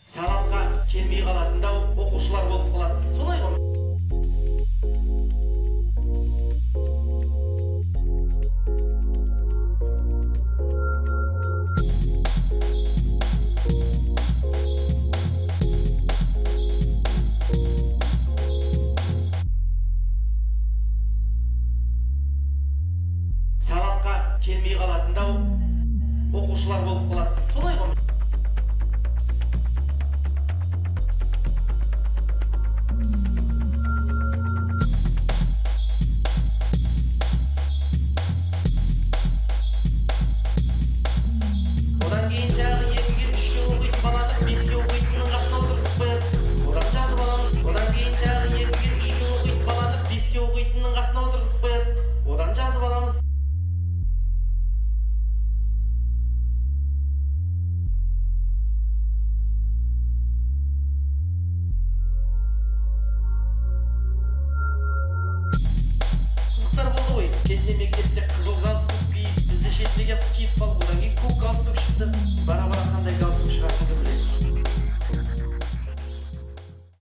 Сабаққа келмей қалатын да оқушылар болып қалады, солай ғой. Сабаққа келмей қалатын да оқушылар болып қалады, солай ғой. Одан кейін жаңағы екіге, үшке оқитын баланы беске оқитынның қасына отырғызып қояды, одан жазып аламыз. Одан кейін жаңағы екіге, үшке оқитын баланы беске оқитынның қасына отырғызып қояды, одан жазып аламыз. Қызықтар болды ғой кезінде. Мектепте қызыл галстук киіп, бізде шетіне келіп киіп қалдық. Одан кейін көк галстук шықты.